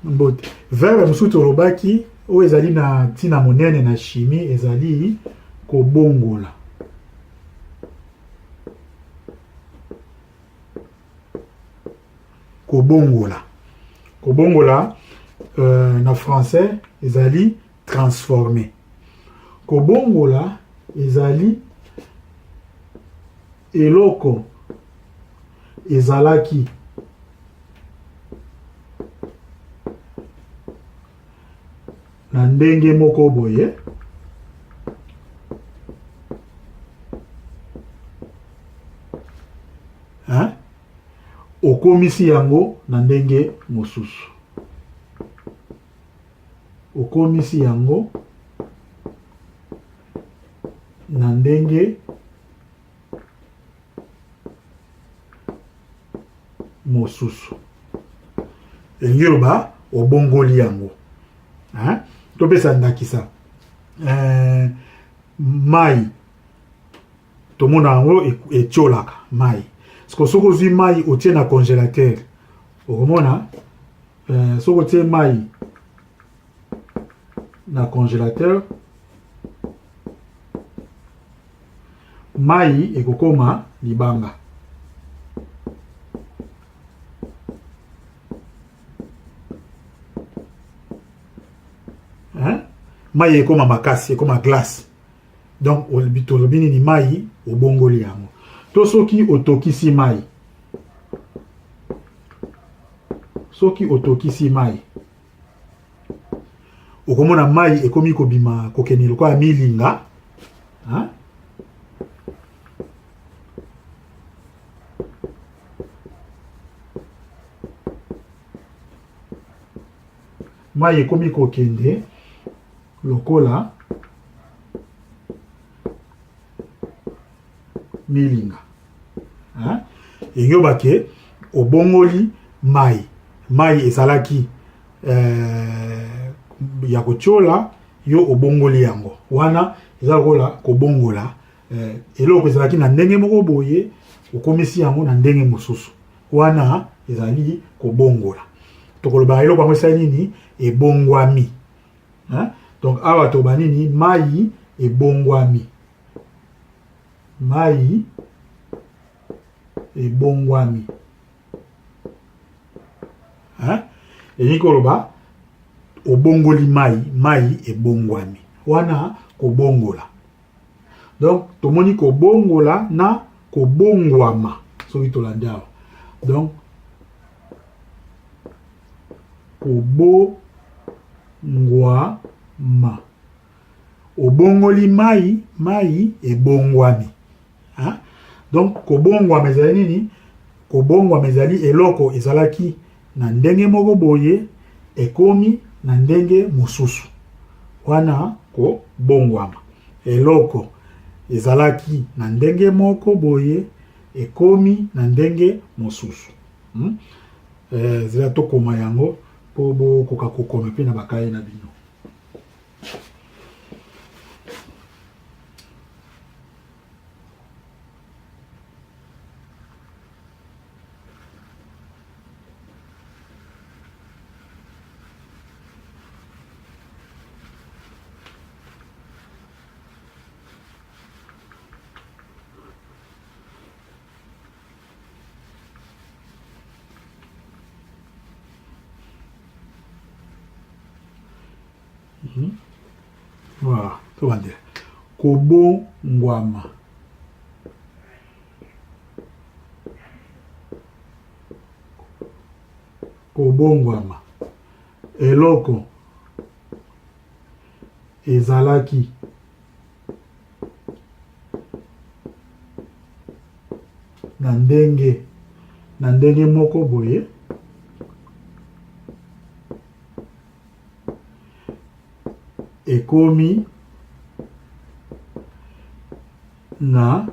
Mbote. Verbe mosusu tolobaki oyo ezali na ntina monene na chimie ezali kobongola. Kobongola. Kobongola na français ezali transformer. Kobongola ezali eloko ezalaki na ndenge moko boye hein? Okomisi yango na ndenge mosusu, okomisi yango na ndenge mosusu, elingi loba obongoli yango hein? Topesa ndakisa mai tomona yango etiolaka mai. Siko soki ozwi mai otie na congélateur, okomona soki otie mai na congélateur, mai ekokoma libanga. Hein? Mai ekoma makasi, ekoma glace. Donc tolobi nini? Mai obongoli yango. To soki otokisi mai, soki otokisi mai, okomona mai ekomi kobima, kokende lokola milinga, hein? Mai ekomi kokende lokola milinga, hein? Elingi obake obongoli mai. Mai ezalaki ya kotiola, yo obongoli yango. Wana eza lokola kobongola eloko ezalaki na ndenge moko boye, okomisi yango na ndenge mosusu. Wana ezali kobongola. Tokoloba eloko yango esali nini? Ebongwami, hein? Donc awa toba nini? Mai ebongwami, mai ebongwami, hein? Elingi koloba obongoli mai, mai ebongwami. Wana kobongola. Donc tomoni kobongola na kobongwama soki tolandi awa. Donc kobongwama, obongoli mai, mai ebongwami, hein? Donc kobongwama ezali nini? Kobongwama ezali eloko ezalaki na ndenge moko boye, ekomi na ndenge mosusu. Wana kobongwama. Eloko ezalaki na ndenge moko boye, ekomi na ndenge mosusu. Zela tokoma yango mpo bokoka kokoma mpe na bakaye na bino. Voilà, tobandela kobongwama. Kobongwama, eloko ezalaki na ndenge moko boye, ekomi na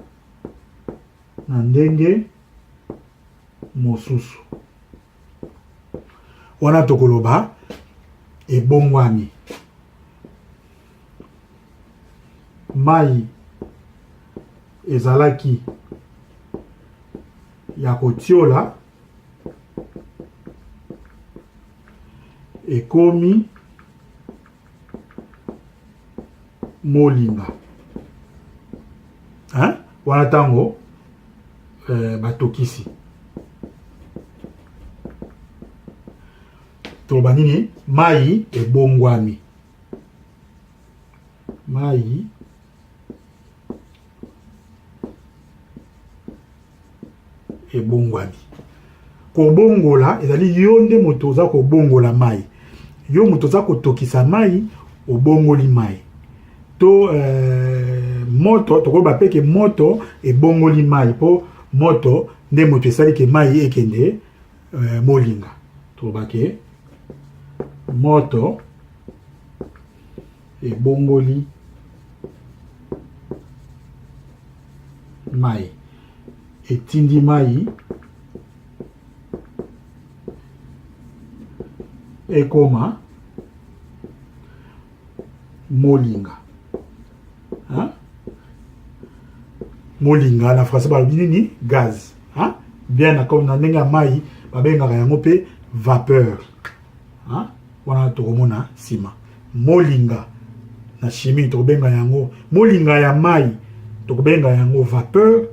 ndenge mosusu. Wana tokoloba ebongwami. Mai ezalaki ya kotiola, ekomi molinga. Hein? Wana ntango eh, batokisi toloba nini? Mai ebongwami, mai ebongwami. Kobongola ezali yo nde moto oza kobongola mai, yo moto oza kotokisa mai, obongoli mai to eh, moto. Tokoloba mpe ke moto ebongoli mai, mpo moto nde moto esali ke mai ekende eh, molinga. Toloba ke moto ebongoli mai, etindi mai ekoma molinga. Hein? Molinga na français balobi nini? Gaz. Hein? Bien, na comme na ndenge ya mai babengaka yango mpe vapeur. Hein? Wana tokomona nsima molinga na chimie tokobenga yango molinga ya mai, tokobenga yango vapeur.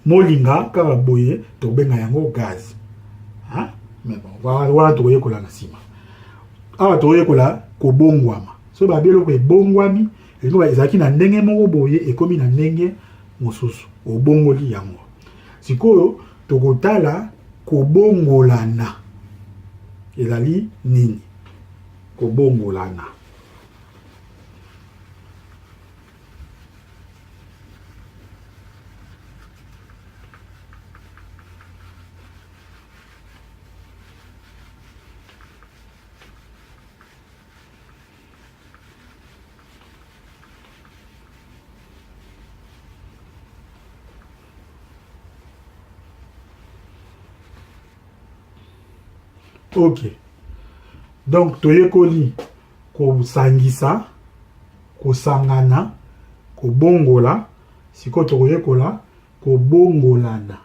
Molinga kaka boye tokobenga yango gaz. Hein? Mais bon, wana tokoyekola na nsima. Awa tokoyekola kobongwama. Soki babi eloko ebongwami, eloko ezalaki na ndenge moko boye ekomi na ndenge mosusu, obongoli yango. Sikoyo tokotala kobongolana ezali nini. Kobongolana. Ok, donc toyekoli kosangisa, kosangana, kobongola. Sikoyo tokoyekola kobongolana.